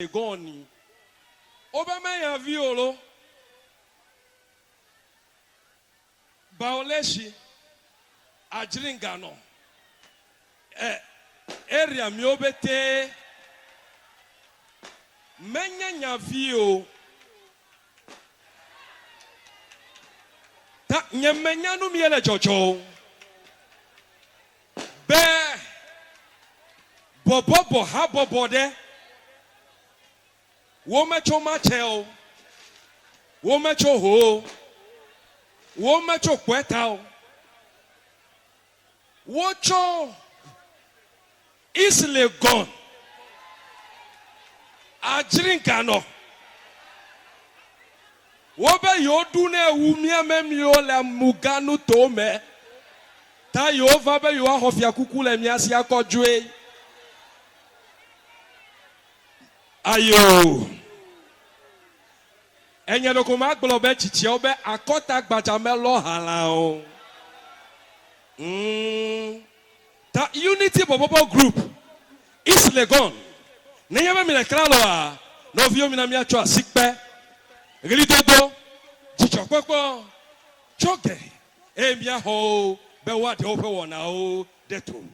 Legon. Wobe menya vi o lo. Baoleshi, Adjringanɔ, e area miwo bete menye nya vi o. Ta nye menya nu mie le dzɔdzɔ o. Be bɔbɔbɔ habɔbɔ ɖe Wometso Matse o, wometso Ho o, wometso Kpɔeta o. Wotso East Legon, Adjringanɔ. Wobe yewoɖunɛ wu mía memiwo le Muganuto me, ta yewova be yewoaxɔ fiakuku le mía si akɔ dzoe. Ayo! Enye ɖeko magblɔ be tsitsiawo be akɔta gbadza melɔ halã o. Ŋ, ta Unity Bɔbɔbɔ Group, East Legon. Nenye be mile klaloa, nɔviwo mina míatsɔ asikpe, ɣlidodo, dzidzɔkpɔkpɔ tso ge eye míaxɔ wo be woaɖe woƒe wɔnawo ɖe to.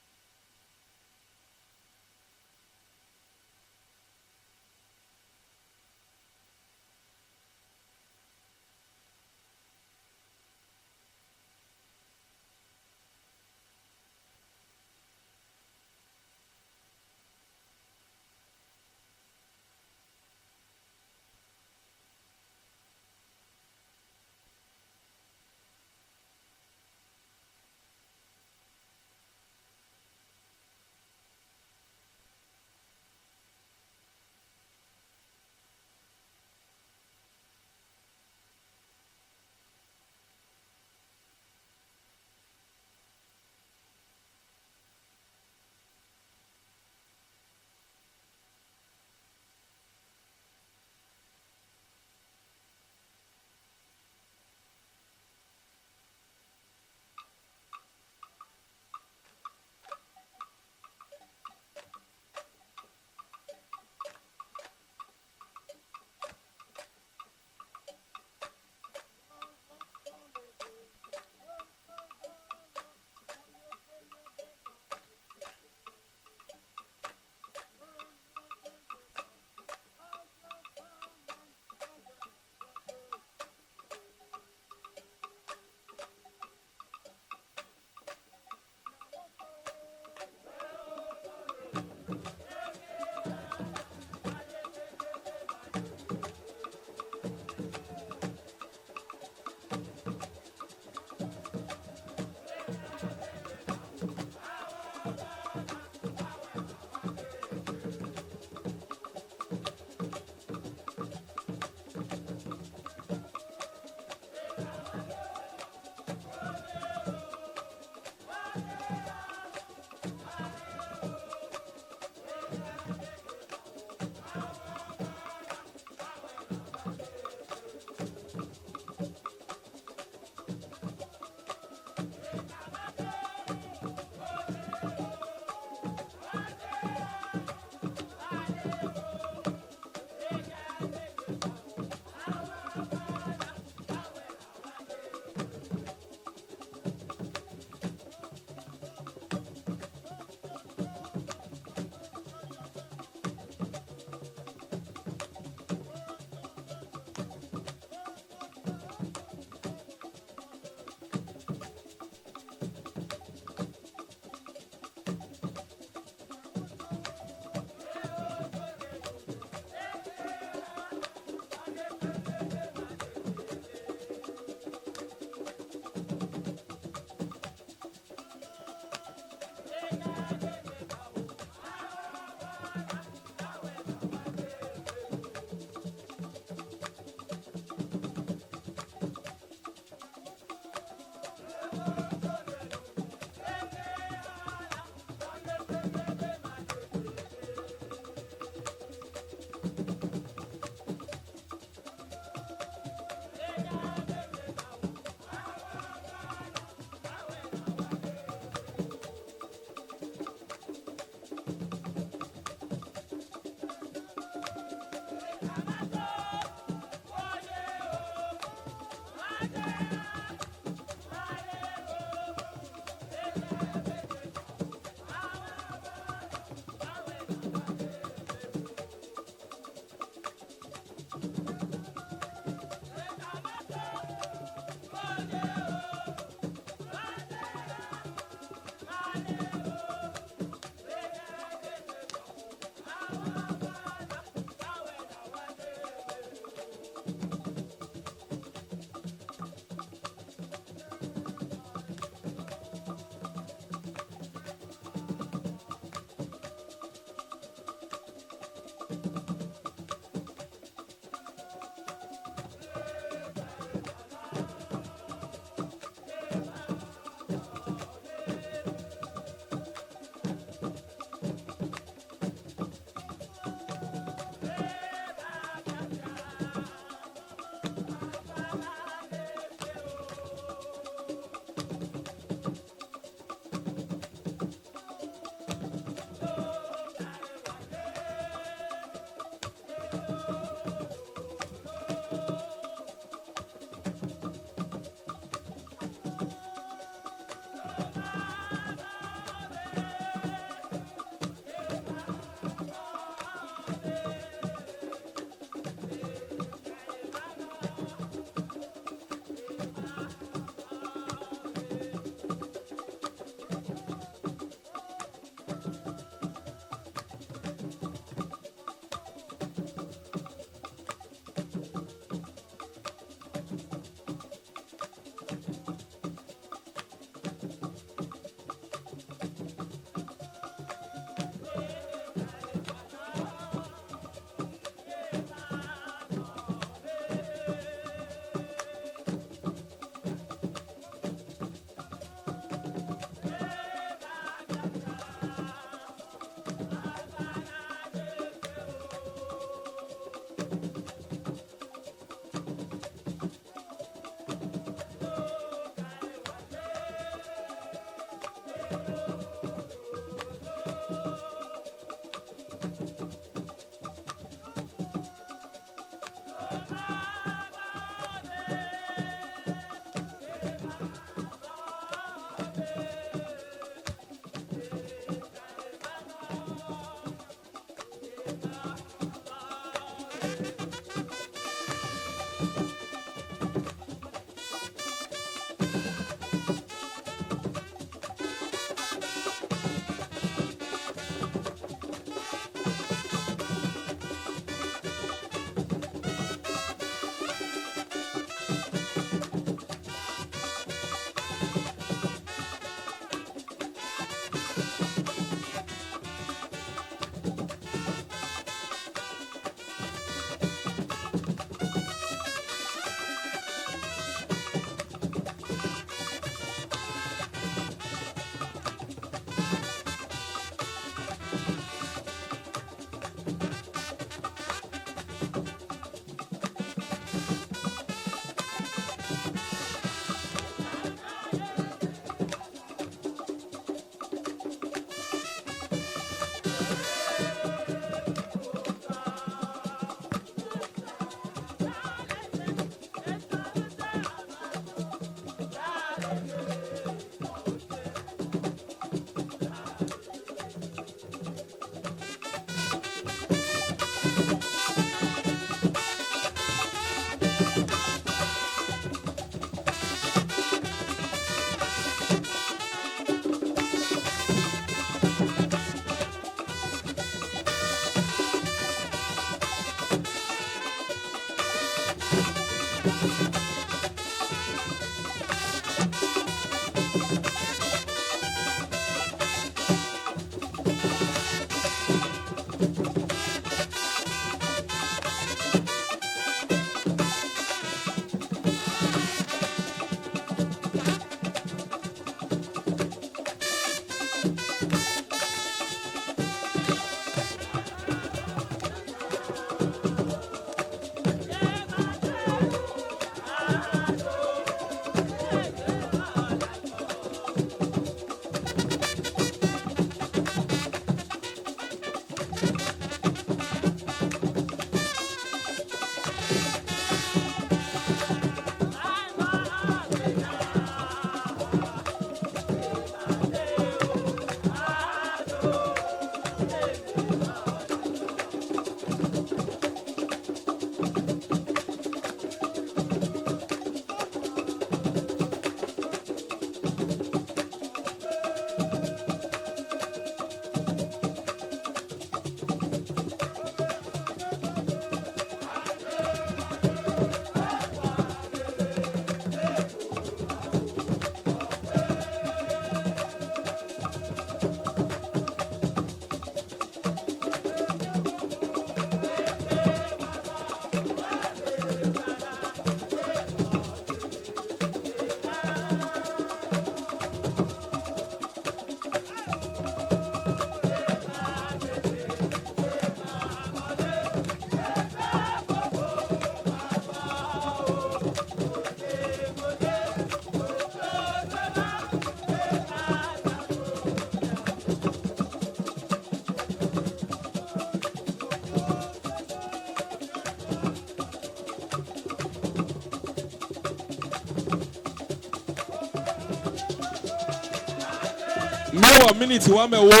Míewɔ miniti woame ewo.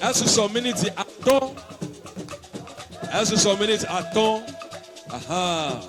Esusɔ miniti atɔ̃. Esusɔ miniti atɔ̃. Aha.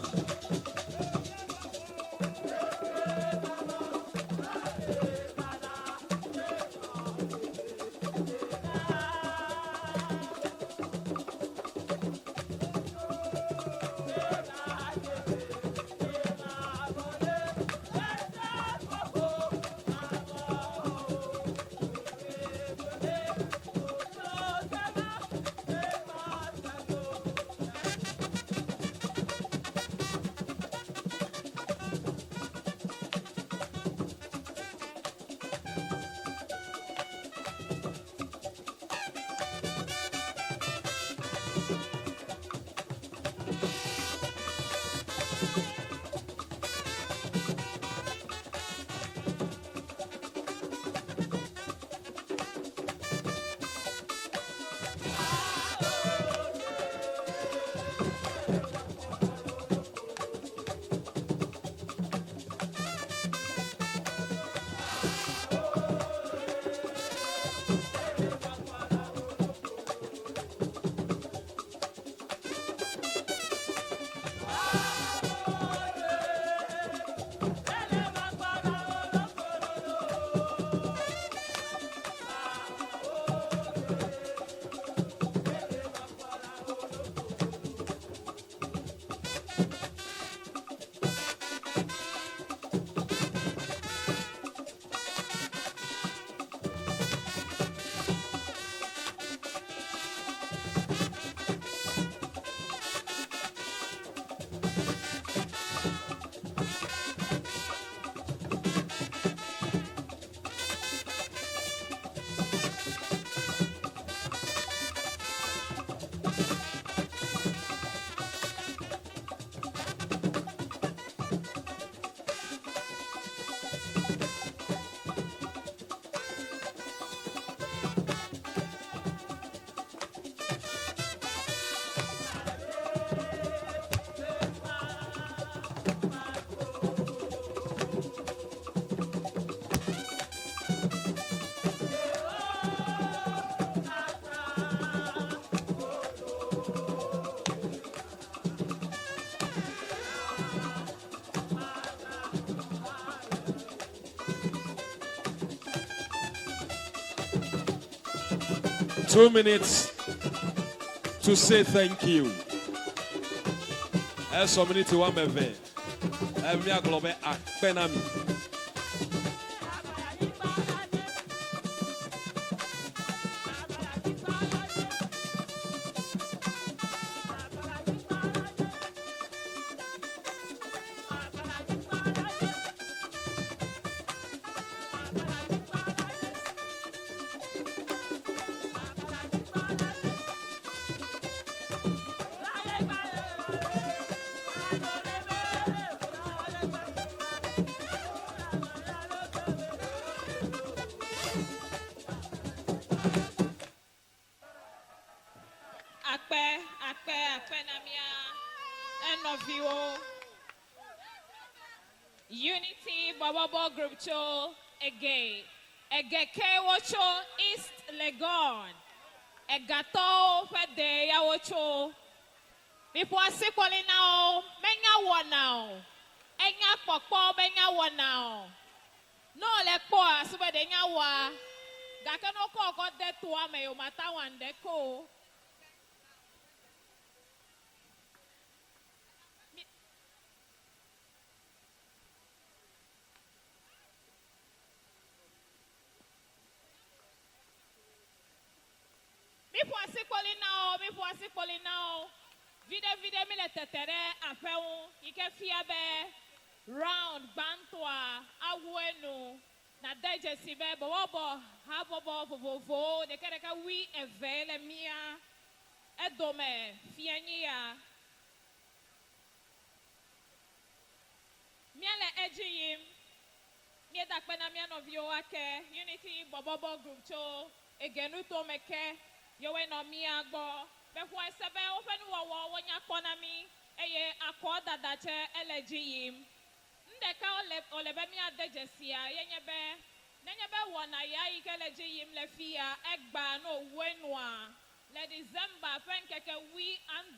2 minutes to say thank you. Esɔ miniti woame eve míagblɔ be akpe na mi. Akpe, akpe, akpe na mía enɔviwo. Unity Bɔbɔbɔ Group tso Ege, Ege ke wotso East Legon. Egatɔwo ƒe de ya wotso. Miƒo asikpɔli na wo, menya wɔna o. Enya kpɔkpɔ menya wɔna o. Ne wole kpɔa, asu be ɖe nya wɔa, gake ne wokɔ wokɔ de toa me, womata wɔ nuɖeke o. Miƒo asikpoli na wo, miƒo asikpoli na wo. Viɖe viɖe mile tete ɖe aƒe ŋu yi ke fia be round gbãtɔa awu enu. Nàde dzesi be bɔbɔbɔ habɔbɔ vovovowo ɖekaɖeka wui evee le mía edome fia nyi ya. Míele edzi yim. Míeda akpe na mía nɔviwo ake, Unity Bɔbɔbɔ Group tso Ege nutome ke yewoe nɔ mía gbɔ. Mexɔe se be woƒe nuwɔwɔwo nya kpɔ na mí eye akɔdada tsɛ ele edzi yim. Nu ɖeka wòle be míade dzesia ye nye be Nenye be wɔna ya yi ke le dzi yim le fia egba no wu enua le December ƒe ŋkeke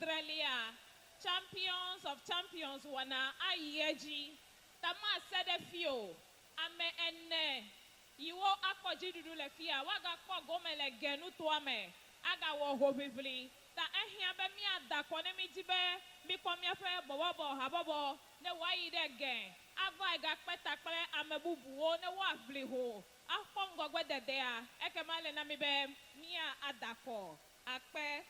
70lia, Champions of Champions wɔna ayi edzi. Ta mase ɖe fi o. Ame ene yiwo akpɔ dziɖuɖu le fia woagakpɔ gome le ge nutoa me agawɔ hoʋiʋli. Ta ehiã be míada kɔ ne mi dzi be mikpɔ míaƒe bɔbɔbɔ habɔbɔ ne woayi ɖe ge ava egakpe ta kple ame bubuwo ne woaʋli ho akpɔ ŋgɔgbe dedea ekema ele na mi be mía ada kɔ akpe.